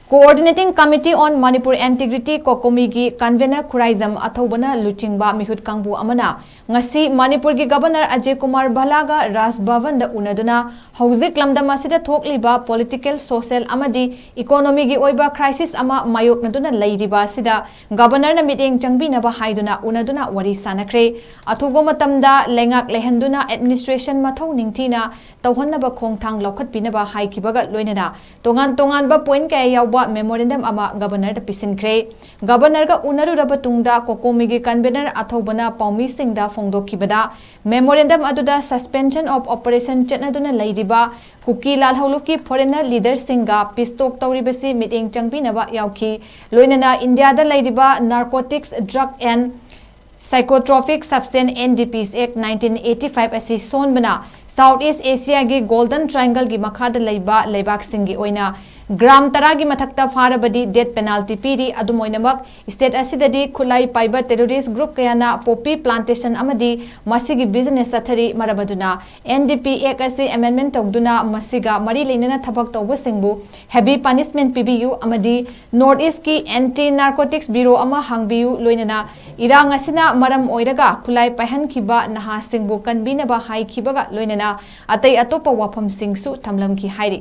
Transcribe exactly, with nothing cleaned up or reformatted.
Coordinating Committee on Manipur Integrity, COCOMI ꯒꯤ convener Khuraijam ꯑꯊꯧꯕꯅ ꯂꯨꯆꯤꯡꯕ ꯃꯤꯍꯨꯠ ꯀꯥꯡꯕꯨ ꯑꯃꯅ ꯉꯁꯤ ꯃꯅꯤꯄꯨꯔꯒꯤ Governor ꯑꯖꯌ ꯀꯨꯃꯥꯔ ꯚꯜꯂꯥꯒ ꯔꯥꯖ ꯚꯕꯟꯗ ꯎꯅꯗꯨꯅ ꯍꯧꯖꯤꯛ ꯂꯝꯗꯝ ꯑꯁꯤꯗ ꯊꯣꯛꯂꯤꯕ political, social ꯑꯃꯗꯤ economy ꯒꯤ ꯑꯣꯏꯕ crisis ꯑꯃ ꯃꯥꯌꯣꯛꯅꯗꯨꯅ ꯂꯩꯔꯤꯕ ꯑꯁꯤꯗ Governor ꯅ ꯃꯤꯠꯌꯦꯡ ꯆꯪꯕꯤꯅꯕ ꯍꯥꯏꯗꯨꯅ ꯎꯅꯗꯨꯅ ꯋꯥꯔꯤ ꯁꯥꯅꯈ꯭ꯔꯦ꯫ ꯑꯊꯨꯕ ꯃꯇꯝꯗ ꯂꯩꯉꯥꯛ ꯂꯩꯍꯟꯗꯨꯅ administration ꯃꯊꯧ ꯅꯤꯡꯊꯤꯅ ꯇꯧꯍꯟꯅꯕ ꯈꯣꯡꯊꯥꯡ ꯂꯧꯈꯠꯄꯤꯅꯕ ꯍꯥꯏꯈꯤꯕꯒ ꯂꯣꯏꯅꯅ ꯇꯣꯉꯥꯟ ꯇꯣꯉꯥꯟꯕ point ꯀꯌꯥ ꯌꯥꯎꯕ memorandum ꯑꯃ Governor ꯗ ꯄꯤꯁꯤꯟꯈ꯭ꯔꯦ꯫ Governor ꯒ ꯎꯅꯔꯨꯔꯕ ꯇꯨꯡꯗ COCOMI ꯒꯤ convener ꯑꯊꯧꯕꯅ ꯄꯥꯎꯃꯤꯁꯤꯡꯗ ꯐꯣꯡꯗꯣꯛꯈꯤꯕꯗ, memorandum ꯑꯗꯨꯗ suspension of operation ꯆꯠꯅꯗꯨꯅ ꯂꯩꯔꯤꯕ ꯀꯨꯀꯤ ꯂꯥꯜꯍꯧꯂꯨꯞꯀꯤ foreigner leader ꯁꯤꯡꯒ peace talk ꯇꯧꯔꯤꯕꯁꯤ ꯃꯤꯠꯌꯦꯡ ꯆꯪꯕꯤꯅꯕ ꯌꯥꯎꯈꯤ꯫ ꯂꯣꯏꯅꯅ ꯏꯟꯗꯤꯌꯥꯗ ꯂꯩꯔꯤꯕ narcotics, drug and Psychotropic Substance, N D P S Act nineteen eighty five ꯑꯁꯤ ꯁꯣꯟꯕꯅ South East Asia ꯒꯤ Golden Triangle ꯒꯤ ꯃꯈꯥꯗ ꯂꯩꯕ ꯂꯩꯕꯥꯛꯁꯤꯡꯒꯤ ꯑꯣꯏꯅ gram ꯇꯔꯥꯒꯤ ꯃꯊꯛꯇ ꯐꯥꯔꯕꯗꯤ death penalty ꯄꯤꯔꯤ꯫ ꯑꯗꯨꯝ ꯑꯣꯏꯅꯃꯛ, state ꯑꯁꯤꯗꯗꯤ ꯈꯨꯠꯂꯥꯏ ꯄꯥꯏꯕ terrorist group ꯀꯌꯥꯅ poppy plantation ꯑꯃꯗꯤ ꯃꯁꯤꯒꯤ business ꯆꯠꯊꯔꯤ꯫ ꯃꯔꯝ ꯑꯗꯨꯅ N D P Act ꯑꯁꯤ amendment ꯇꯧꯗꯨꯅ ꯃꯁꯤꯒ ꯃꯔꯤ ꯂꯩꯅꯅ ꯊꯕꯛ ꯇꯧꯕꯁꯤꯡꯕꯨ heavy punishment ꯄꯤꯕꯤꯌꯨ ꯑꯃꯗꯤ North East ꯀꯤ Anti Narcotics Bureau ꯑꯃ ꯍꯥꯡꯕꯤꯌꯨ꯫ ꯂꯣꯏꯅꯅ ꯏꯔꯥꯡ ꯑꯁꯤꯅ ꯃꯔꯝ ꯑꯣꯏꯔꯒ ꯈꯨꯠꯂꯥꯏ ꯄꯥꯏꯍꯟꯈꯤꯕ ꯅꯍꯥꯁꯤꯡꯕꯨ ꯀꯟꯕꯤꯅꯕ ꯍꯥꯏꯈꯤꯕꯒ ꯂꯣꯏꯅꯅ ꯑꯇꯩ ꯑꯇꯣꯞꯄ ꯋꯥꯐꯝꯁꯤꯡꯁꯨ ꯊꯝꯂꯝꯈꯤ ꯍꯥꯏꯔꯤ꯫